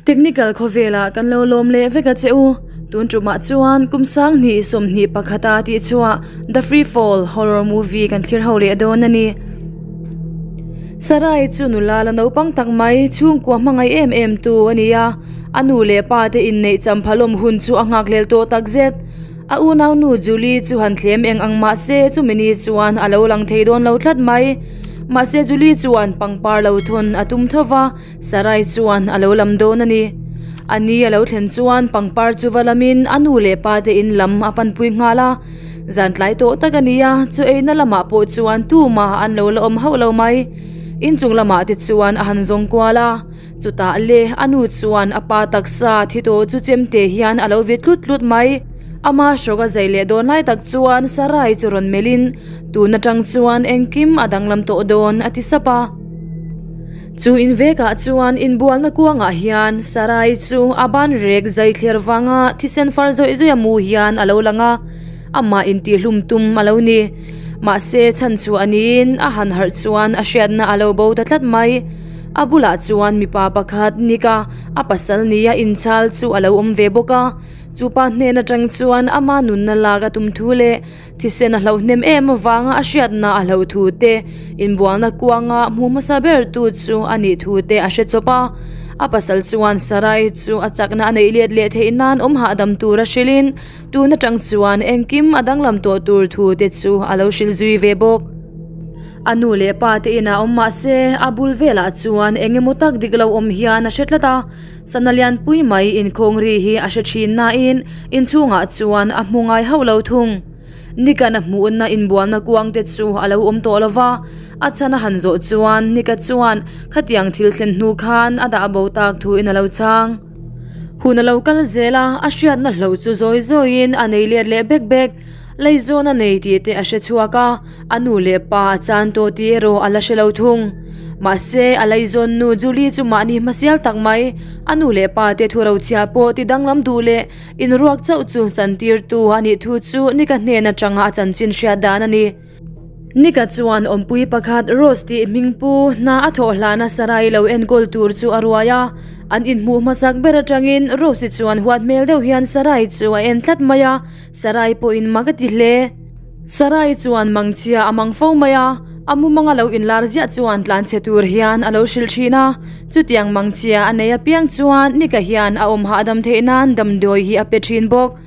Technical khawvelah kan lo lawm leh vek a che u. Tun tumah chuan kum sanghnih 21 a tih chhuah The Free Fall horror movie kan thlir ho leh dawn a ni. Sarai chu nula la naupang tak mai chhungkua hmangaih em em tu a ni a, a nu leh pa te inneih champhalawm hun chu a nghakhlel tawh takzet. A unaunu Julie chu han thlem eng ang mah se chumi ni chuan a lo lang thei dawn lo tlat mai. Mahse Julie chuan pangpar lo thawn a tum tho va. Sarai chuan a lo lam dawn a ni. A ni a lo thlen chuan pangpar chu va lamin a nu leh pa te in lam a panpui nghal a. Zan tlai tawh tak a ni a, chaw eina lamah pawh chuan tumah an lo la awm hauh lo mai. Inchung lamah te chuan a han zawng kual a, chutah le a nu chuan a pa taksa thi tawh chu chemte hian a lo vit tlut tlut mai. Ama hrawk a zai leh dawn lai tak chuan Sarai chu rawn melhin tun atang chuan engkim a danglam tawh dawn a ti sap a. Chu in vekah chuan inbualna kuangah hian Sarai chu a ban rek zai thler vanga thisen far zawih zawih a mu hian a lo lang a, amah intihhlum tum a lo ni. Mahse chhan chu a niin a han harh chuan a hriatna a lo bo ta tlat mai. A bulah chuan mipa pakhat Nika a pasal nia inchal chu a lo awm ve bawk a, chupa hnen atang chuan ama nunna lak a tum thu leh Thisen a hloh hnem em avanga a hriatna a hloh thu te, inbualna kuanga hmu hmasa ber tu chu a nih thu te a hre chawp a. A pasal chuan Sarai chu a chakna a neih let leh theih nan awm hahdam tur a hrilhin tun atang chuan engkim a danglam tawh tur thu te chu a lo hrilh zui ve bawk. A nu leh pa te inah awm mah se a bul velah chuan eng emaw tak dik lo awm hian a hre tlat a. Sana lianpui mai inkhawng ri hi a hre thin nain inchhungah chuan a hmu ngai hauh lo thung. Nika na hmuhna inbualna kuang te chu a lo awm tawh lo va, a chhan a han zawh chuan Nika chuan khatiang thil thlen hnu khan a dah bo tak thuin a lo chhang. Hun a lo kal zel a, a hriatna hloh chu zawi zawiin a nei let leh bek bek. Leizawn a nei tih te a hre chhuak a, A nu leh pa a chan tawh tih erawh a la hre lo thung. Mahse, a leizawn nu Julie chu mahni hmasial tak mai, a nu leh pa te thu rochhia pawh ti danglam duh leh inruak chauh chu chantirtu a nih thu chu Nika hnen atanga a chanchin hriat dan a ni. Nika chuan awmpui pakhat Rose tih hmingpu hna a thawh hlana Sarai lo enkawl tur chu a ruai a. An inhmuh hmasak ber atangin Rose-i chuan huat hmel deuh hian Sarai chu a en tlat mai a, Sarai pawhin mak a ti hle. Sarai chuan mangchhia a mang fo mai a, a mumanga lo inlar ziah chuan tlanchhe tur hian a lo hrilh thin a. Chutiang mangchhia a nei apiang chuan Nika hian a awm hahdam theih nan damdawi hi a pe thin bawk.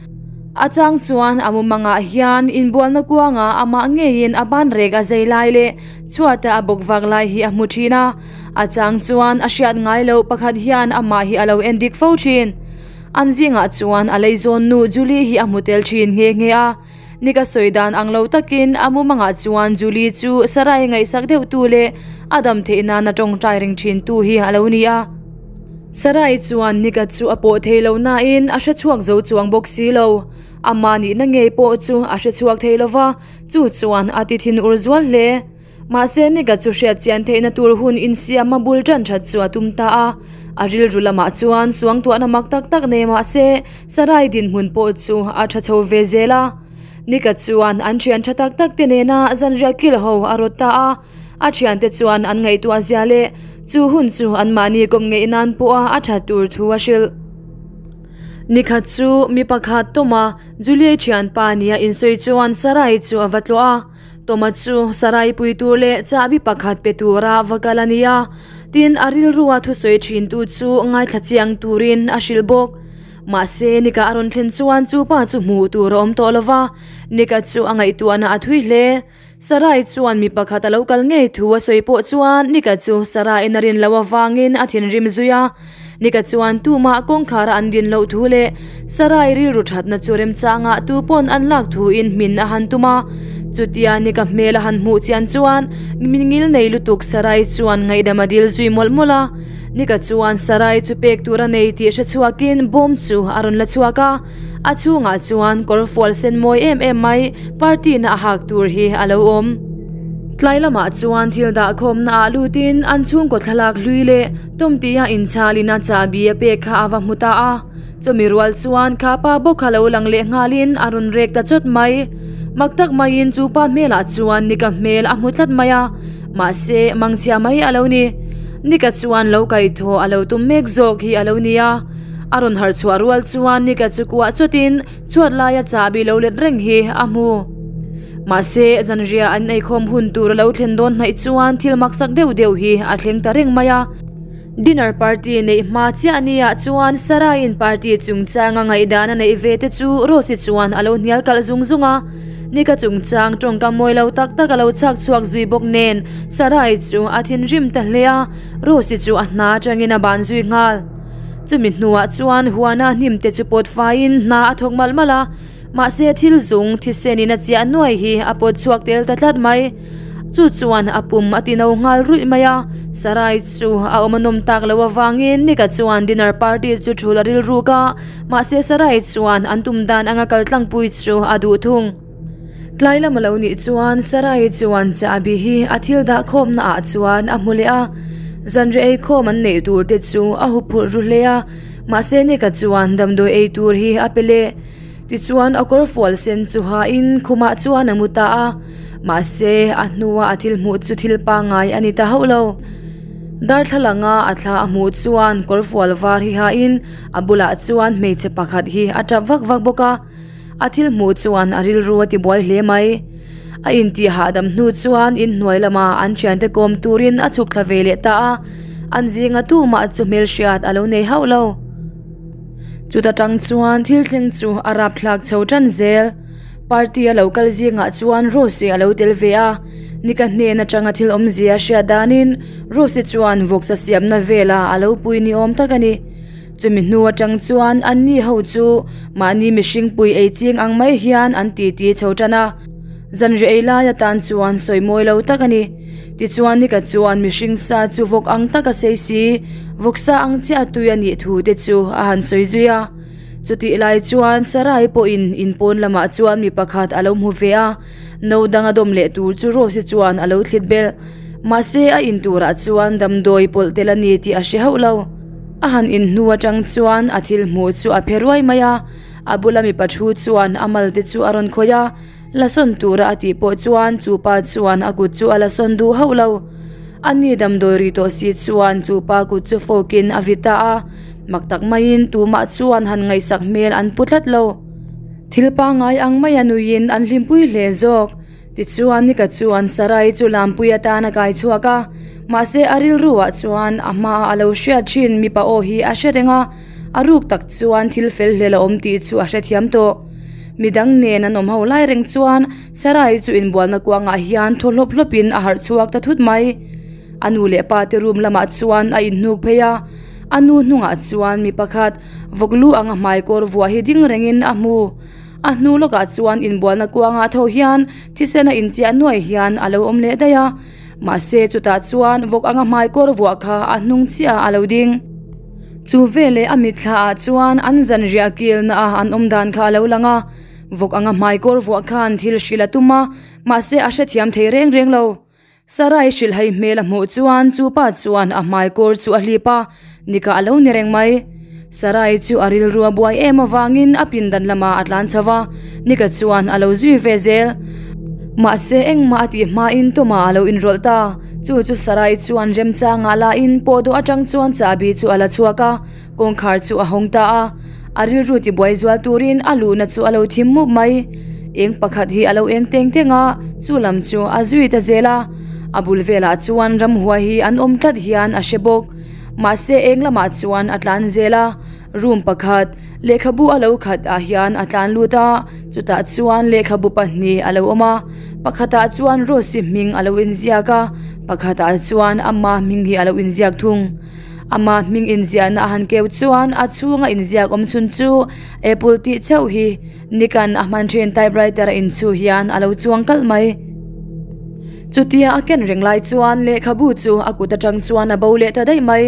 A chang chuan a mumangah hian inbualna kuanga amah ngeiin a ban rek a zai lai leh chhuata a bawk vak lai hi a hmu thin a. A chang chuan a hriat ngai loh pakhat hian amah hi a lo endik fo thin. An zingah chuan a leizawn nu Julie hi a hmu tel thin nghe nghe a. Nika sawi dan ang lo takin a mumangah chuan Julie chu Sarai ngaihsak deuh tu leh a dam theih nana tawngtai ring thin tu hi a lo ni a. Sarai chuan Nika chu a pawh thei lo nain a hre chhuak zo chuang bawk si lo. Ama nihna ngei pawh chu a hre chhuak thei lo va, chu chuan a ti thinur zual hle. Mahse Nika chu hriat chian theihna tur hun insiam a bul tan that chu a tum ta a. A rilru lamah chuan suangtuahna mak tak tak nei mahse Sarai dinhmun pawh chu a tha chho ve zel a. Nika chuan an thian tha tak tak te nena zanriah kil ho a rawt ta a. A thiante chuan an ngaihtuah zia leh chu hun chu anmahni kawm ngeih nan pawha a that tur thu a hrilh. Nikhat chu mi pakhat Toma, Julie thianpa nia insawi chuan Sarai chu a va tlawh a. Toma chu Sarai pui tur leh chahbi pakhat pe tura va kal a ni a, tin a rilrua thusawi thin tu chu ngaithla chiang turin a hrilh bawk. Mahse Nika a rawn thlen chuan chu pa chu hmuh tur a awm tawh lo va, Nika chu a ngaihtuahna a thui hle. Sarai chuan mi pakhat a lo kal ngei thu a sawi pawh chuan Nika chu Saraiin a rin loh avangin a thinrim zui a. Nika chuan tumah kawngkhar a an din loh thu leh Sarai rilru thatna chu remchangah tu pawn an lak thuin hmin a han tum a. Chutia Nika hmel a han hmuh chian chuan min ngil nei lutuk Sarai chuan ngaihdam a dil zui mawlh mawlh a. Nika chuan Sarai chu pek tur a nei tih hre chhuakin bawm chu a rawn la chhuak a. A chhungah chuan kawr fual sen mawi em em mai party na a hak tur hi a lo awm. Tlai lamah chuan thil dahkhawmna ah lutin an chhungkaw thlalak hlui leh Tumtia inchalin a chahbi a pek kha a va hmu ta a, chumi rual chuan kha pa bawk kha lo lang leh nghalin a rawn rek ta chawt mai. Mak tak maiin chu pa hmelah chuan Nika hmel a hmu tlat mai a, mahse mangchhia mai a lo ni. Nika chuan lo kaihthawh a lo tum mek zawk hi a lo nia. A rawn harh chhuah rual chuan Nika chu kuah chawtin chhuat laia chahbi lo let reng hi a hmu. Mahse, zanriah an eikhawm hun tur a lo thlen dawn hnaih chuan thil maksak deuh deuh hi a thleng ta reng mai a. Dinner party neih hma chiah nia chuan Sarah-in party chungchanga ngaihdan a neih ve te chu Rose-i chuan a lo hnial kalh zung zung a. Nika chungchang tawngkam mawi lo tak tak a lo chhak chhuak zui bawk nen Sarah-i chu a thinrim ta hle a, Rose-i chu a hna atangin a ban zui nghal. Chumi hnuah chuan huana hnim te chu pawt faiin hna a thawk malh malh a. Mahse thil zung thisenin a chiah nuai hi a pawt chhuak tel ta tlat mai. Chu chuan a pum a ti no nghal ruih mai a, Sarai chu a awm a nawm tak loh avangin Nika chuan dinner party chu thul a rilruk a, mahse Sarai chuan an tum dan anga kal tlangpui chu a duh thung. Tlai lam a lo nih chuan Sarai chuan chahbi hi a thil dah khawmna ah chuan a hmu leh a, zanriah ei khawm an neih tur te chu a huphurh ru hle a, mahse Nika chuan damdawi ei tur hi a pe leh. Tichuan a kawr fual sen chu hain khumah chuan a mu ta a, mahse a hnua a thil hmuh chu thil pangngai a ni ta hauh lo. Darthlalanga a thla a hmuh chuan kawr fual var hi hain a bulah chuan hmeichhe pakhat hi a tap vak vak bawk a, a thil hmuh chuan a rilru a tibuai hle mai. A intih hahdam hnu chuan inhnuai lama an thiante kawm turin a chhuk thla ve leh ta a, an zinga tumah chu hmelhriat a lo nei hauh lo. Chuta tang chuan thil thleng chu a rapthlak chho tan zel. Party a lo kal zingah chuan Rose-i a lo tel ve a, Nika hnen atanga thil awmzia a hriat danin Rose-i chuan vawksa siamna velah a lo pui ni awm tak a ni. Chumi hnu atang chuan anni ho chu mahni mihring pui ei ching ang mai hian an titi chho tan a. Zanriah ei lai atan chuan sawi mawi lo tak a ni. Tichuan Nika chuan mihring sa chu vawk ang tak a sei si, vawksa ang chiah a tui a nih thu te chu a han sawi zui a. Chutih lai chuan Sarai pawhin in pawn lamah chuan mi pakhat a lo hmu ve a, no dang a dawm leh tur chu Rose-i chuan a lo thlit belh. Mahse a in turah chuan damdawi pawlh tel a ni tih a hre hauh lo. A han in hnu atang chuan a thil hmuh chu a phe ruai mai a, a bula mipa thu chuan a mal te chu a rawn khawih a, La sawn tura a tih pawh chuan chu pa chuan a kut chu a la sawn duh hauh lo. A ni damdawi ri tawh si chuan chu pa kut chu fawkin a vit ta a, mak tak maiin tumah chuan han ngaihsak hmel an pu tlat lo. Thil pangngai ang mai a nuiin an hlimpui hle zawk. Tichuan Nika chuan Sarai chu lampui atan a kai chhuak a, mahse a rilruah chuan a hmaah a lo hriat thin mipa aw hi a hre reng a, A ruk tak chuan thil fel hlel a awm tih chu a hrethiam tawh. Midang nen an awm ho lai reng chuan Sarai chu inbualna kuangah hian thaw hlawp hlawpin a harh chhuak ta thut mai. A nu leh pa te room lamah chuan a inhnuk phei a, a nu hnungah chuan mi pakhat vawk lu anga hmai kawr vuah hi ding rengin a hmu. A hnu lawkah chuan inbualna kuangah tho hian thisen a inchiah nuai hian a lo awm leh daih a. Mahse chutah chuan vawk anga hmai kawr vuah kha a hnung chiah a lo ding. Chu veleh a mitthla ah chuan an zanriah kilna a an awm dan kha a lo lang a, vawk anga hmai kawr vuah khan thil hrilh a tum a, mahse a hrethiam thei reng reng lo. Sarai hrilhhai hmel a hmuh chuan chu pa chuan a hmai kawr chu a hlip a, nika a lo ni reng mai. Sarai chu a rilru a buai em avangin a pindan lamah a tlan chho va, nika chuan a lo zui ve zel. Mahse engmah a tih hmain Tawma a lo inrawlh ta. Chu chu Sarai chuan remchangah lain pawhdawh atang chuan chahbi chu a la chhuak a, kawngkhar chu a hawng ta a. A rilru tibuai zual turin a luhna chu a lo thim mup mai. Eng pakhat hi a lo eng teng teng a, chu lam chu a zui ta zel a. A bul velah chuan ramhuai hi an awm tlat hian a hre bawk. Mahse eng lamah chuan a tlan zel a. Room pakhat, lehkhabu a lo khat ah hian a tlan lut a, chutah chuan lehkhabu pahnih a lo awm a, pakhatah chuan Rose-i hming a lo inziak a, pakhatah chuan ama hming hi a lo inziak thung. Ama hming inziahna a han keu chuan a chhunga inziak awm chhun chu Apple tih chauh hi Nick-a'n a hman thin typewriter a inchhu hian a lo chuang kalh mai. Chutia a ken reng lai chuan lehkhabu chu a kut atang chuan a bo leh ta daih mai.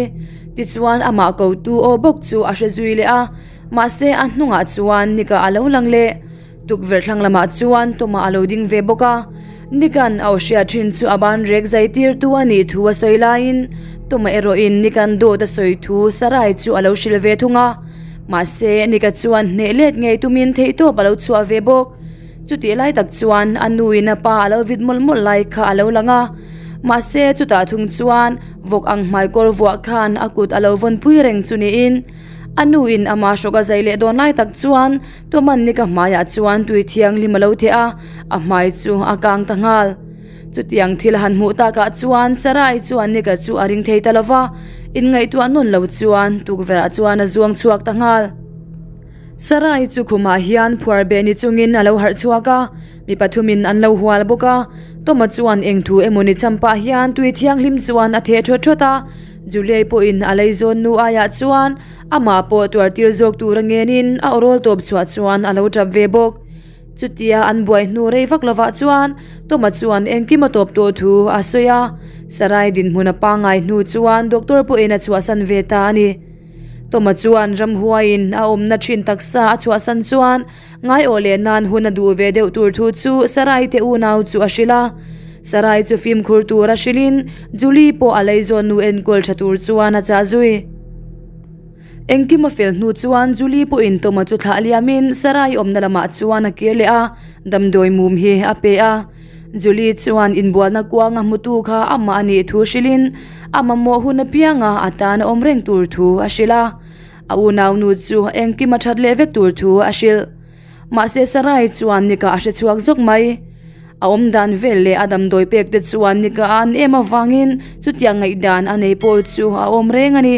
Tichuan amah kotu aw bawk chu a hre zui leh a, mahse a hnungah chuan Nika a lo lang leh. Tukverh thlang lamah chuan Tawma a lo ding ve bawk a, Nika'n a aw hriat thin chu a ban rek zai tirtu a nih thu a sawi laiin Tawma erawhin Nika'n dawt a sawi thu Sarai chu a lo hrilh ve thung a, mahse Nika chuan hneh let ngei tumin theihtawp a lo chhuah ve bawk. Chutih lai tak chuan a nuin a pa a lo vit mawlh mawlh lai kha a lo lang a. Mahse chutah thung chuan vawk ang hmaikawr vuah khan a kut a lo vawn pui reng chu niin a nu in ama hrawk a zai leh dawn lai tak chuan Tuman nika hmaiah chuan tui thianghlim a lo theh a, a hmai chu a kang ta nghal. Chutiang thil han hmuh takah chuan Sarai chuan nika chu a ring thei ta lo va, inngaihtuah nawn lo chuan tukverhah chuan a zuang chhuak ta nghal. Sarai chu khumah hian phuar beh ni chungin a lo harh chhuak a, mi pathumin an lo hual bawk a. Toma chuan eng thu emaw ni cham pah hian tui thianghlim chuan a theh thawt thawt a, Juliai pawhin a leizawn nu aiah chuan amah pawh tuar tir zawk tur a ngenin a awrawl tawp chhuah chuan a lo tap ve bawk. Chutia an buai hnu rei vak lovah chuan Toma chuan engkim a tawp tawh thu a sawi a, Sarai dinhmun a pangngai hnu chuan doctor pawhin a chhuahsan ve ta a ni. Toma chuan ramhuaiin a awmna thin taksa a chhuahsan chuan ngaiawh leh nan hun a duh ve deuh tur thu chu Sarai te unau chu a hrilh a. Sarai chu fimkhur tur a hrilhin Julie pawh a leizawn nu enkawl tha tur chuan a chah zui. Engkim a fel hnu chuan Julie pawhin Toma chu thlah liamin Sarai awmna lamah chuan a kir leh a, damdawi mum hi a pe a. Julie chuan inbualna kuanga hmutu kha amah a nih thu hrilhin a mamawh hun apianga a tan a awm reng tur thu a hrilh a. A unaunu chu engkim a that leh vek tur thu a hrilh. Mahse Sarai chuan Nika a hre chhuak zawk mai. A awm dan vel leh a damdawi pek te chuan Nika a an em avangin chutiang ngaihdan a nei pawh chu a awm reng a ni.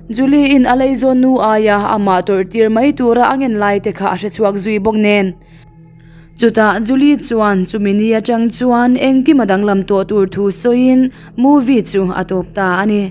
Julie in a leizawn nu aia amah tawrh tir mai tura a ngen lai te kha a hre chhuak zui bawk nen. Chutah Julie chuan chumi ni atang chuan engkim a danglam tawh tur thu sawiin movie chu a tawp ta a ni.